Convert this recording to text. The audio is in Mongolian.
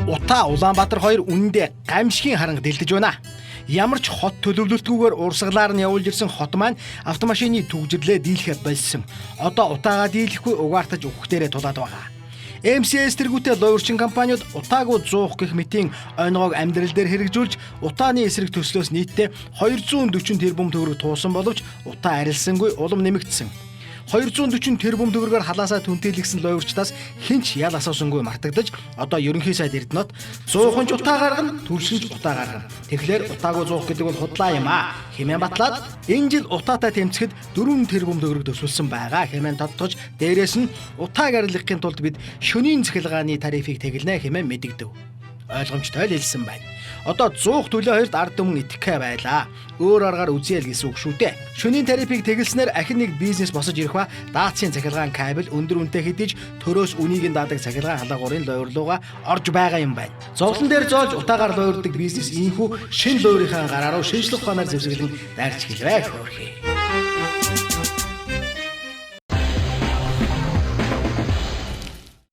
Утаа Улаанбаатар хоёр үнэндээ гамшигын харанга дэлдэж байна. Ямар ч хот төлөвлөлтгүйгээр урсгалаар нь явуулж ирсэн хот маань автомашины түгжирлээ дийлэхэ болсон. Одоо утаагаа дийлэхгүй угаартаж үхэх дээрээ тулаад байгаа. MCS тэргүүтээ луйварчин компаниуд утаагүй зуух гэх мэтийн онигоог амьдрал дээр хэрэгжүүлж утааны эсрэг төслөөс нийтдээ 240 тэрбум төгрөг туусан боловч утаа арилсангүй, улам нэмэгдсэн. 240 тэрбум төгрөгөөр халаасаа түнтийлгсэн луйварчдаас хэн ч ял асуусангүй мартагдаж, одоо ерөнхий сайд Эрдэнэт 100 ч утаа гаргана, төрсөн ч утаа гаргана. Тэгэхээр утаагүй зуух гэдэг бол худлаа юм аа хэмээн батлаад, энэ жил утаатай тэмцэхэд 4 тэрбум төгрөг төсвөлсөн байгаа хэмээн тодтогч, дээрээс нь утааг арилгахын тулд бид шөнийн цахилгааны тарифыг тэглэнэ хэмээн мэдэгдэв. Ойлгомжтой л хэлсэн байна. Одоо 100 төлөө хоёрт ард түмэн итгэхээ байлаа. Өөр аргаар үзье л гэсэн үг шүү дээ. Шөнийн тарифыг тэгэлснээр ахин нэг бизнес босож ирэх ба даацын цахилгаан кабель өндөр үнэтэй хэдий ч төрөөс үнийг нь даадаг цахилгаан халагуурын луйварлууга орж байгаа юм байна. Зовлон дээр зоолж утаагаар луйвардаг бизнес ийнхүү шин луйврынхаа гараа руу шинжлэх ухаанаар зэвсэглэн дайрч гэлвэ хөөрхий.